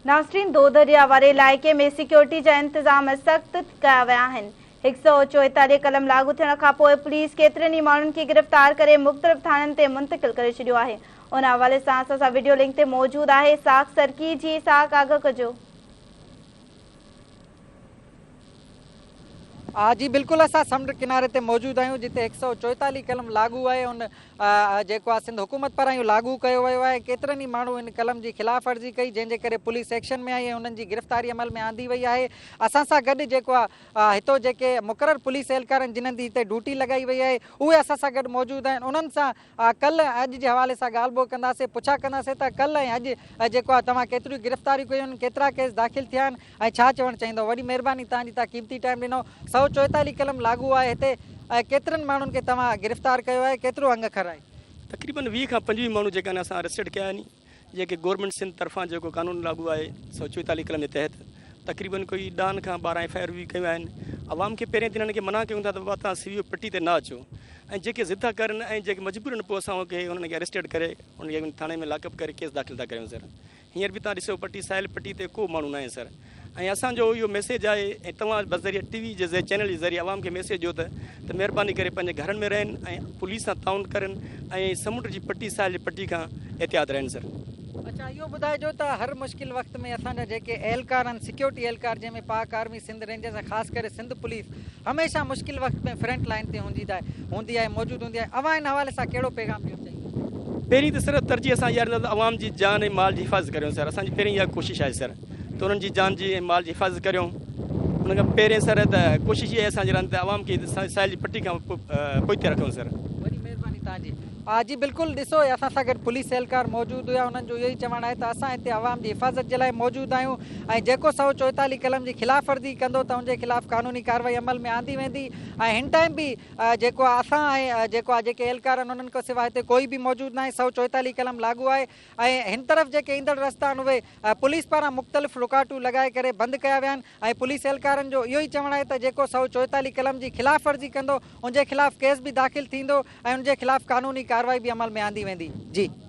ناظرين دودريا واري علائقي ۾ سيڪيورٽي جا انتظام سخت ڪيا ويا آهن. 144 قلم لاڳو ٿيڻ کانپوء پوليس ڪيترن ئي ماڻهن کي گرفتار ڪري مختلف ٿاڻن تي منتقل ڪري ڇڏيو آهي. ان حوالي سان اسان سان وڊيو لنڪ تي موجود آهي اسحاق سرڪي جي اسحاق آگاهه ڪجو. جي بلڪل اسان سمنڊ ڪناري تي موجود آهيون جتي 144 قلم لاڳو آهي ان جيڪو آهي سنڌ حڪومت پاران اهو لاڳو ڪيو ويو آهي ڪيترن ئي ماڻهو ان قلم جي خلاف ورزي ڪئي جنهن جي ڪري پوليس ايڪشن ۾ آئي ۽ انهن جي گرفتاري عمل ۾ آندي وئي آهي اسان سان گڏ جيڪو آهي هتو جيڪي مقرر پوليس اهلڪار آهن جنهن جي هتي ڊيوٽي لڳائي وئي آهي اهي اسان سان گڏ موجود آهن انهن سان ڪلهه ۽ اڄ جي حوالي سان ڳالهه ٻولهه ڪنداسين، پڇا ڪنداسين ته ڪلهه ۽ اڄ جيڪو آهي توهان ڪيتريون گرفتاريون ڪيون آهن، ڪيترا ڪيس داخل ٿيا آهن ۽ ڇا چوڻ چاهيندؤ؟ وڏي مهرباني توهان جي توهان قيمتي ٽائيم ڏنو. 144 قلم لاڳو آهي هتي ۽ ڪيترن ماڻهن کي توهان گرفتار ڪيو آهي، ڪيترو انگ اکر آهي؟ تقريبن 20 کان 25 ماڻهو جيڪا آهن اسان اريسٽيڊ ڪيا آهن. جيڪي گورنمينٽ سنڌ طرفان جيڪو قانون لاڳو آهي 144 قلم جي تحت تقريبن ڪوئي ڏهن کان 12 ايف I R به ڪيون آهن عوام کي پهرين ته انهن کي منع ڪيون ٿا ته بابا توهان سي وي پٽي تي نه اچو ۽ جيڪي ضد ٿا ڪرن ۽ جيڪي مجبورن پوء اسان کي انهن کي اريسٽيڊ ڪري انهن کي ٿاڻي ۾ لاڪ اپ ڪري ڪيس داخل ٿا ڪريون سر هينئر به توهان ڏسو پٽي ساحل پٽي تي ڪو ماڻهو ناهي سر ۽ اسان جو اهو ميسيج آهي ۽ توهان بذريعي ٽي وي جي چينل جي ذريعي عوام کي ميسيج ڏيو ته ته مهرباني ڪري پنهنجي گهرن ۾ رهن ۽ پوليس سان تعاون ڪرن ۽ سمنڊ جي پٽي ساحل جي پٽي کان احتياط رهن سر. اڇا اهو ٻڌائجو ته هر مشڪل وقت ۾ اسان جا جيڪي اهلڪار آهن سيڪيورٽي اهلڪار جنهن ۾ پاڪ آرمي سنڌ رينجرز ۽ خاص ڪري سنڌ پوليس هميشه مشڪل وقت ۾ فرنٽ لائين تي هوندي هوندي آهي موجود هوندي آهي اوهان ان حوالي سان ڪهڙو پيغام ڏيڻ چاهيندا؟ پهرين ته سر ترجيح اسان اها ڏيندا ته عوام جي جان ۽ مال جي حفاظت ڪريون سر اسان جي پهرين اها ڪوشش آهي سر ته انهن جي جان جي ۽ مال جي حفاظت ڪريون ان کان پهرين سر ته ڪوشش اها آهي اسان جي رهندي ته عوام کي ساحل جي پٽي کان پوئتي رکون سر. وڏي مهرباني توهان جي. جي بلڪل ڏسو اسان سان گڏ پوليس اهلڪار موجود هيا انهن جو اهو ئي چوڻ آهي ته اسان هتي عوام جي حفاظت جي لاء موجود آهيون ۽ جيڪو 144 قلم جي خلاف ورزي ڪندو ته ان جي خلاف قانوني ڪارروائي عمل ۾ آندي ويندي ۽ هن ٽائيم به جيڪو آهي اسان ۽ جيڪو آهي جيڪي اهلڪار آهن انهن کان سواء هتي ڪوئي به موجود ناهي 144 قلم لاڳو آهي ۽ هن طرف جيڪي ايندڙ رستا آهن اهي پوليس پاران مختلف رڪاٽون لڳائي ڪري بند ڪيا ويا آهن ۽ پوليس اهلڪارن جو اهو ئي چوڻ آهي ته جيڪو 144 قلم جي خلاف ورزي ڪندو ان جي خلاف ڪيس به داخل ٿيندو ۽ ان جي خلاف قانوني ڪارروائي به عمل ۾ آندي ويندي. جي.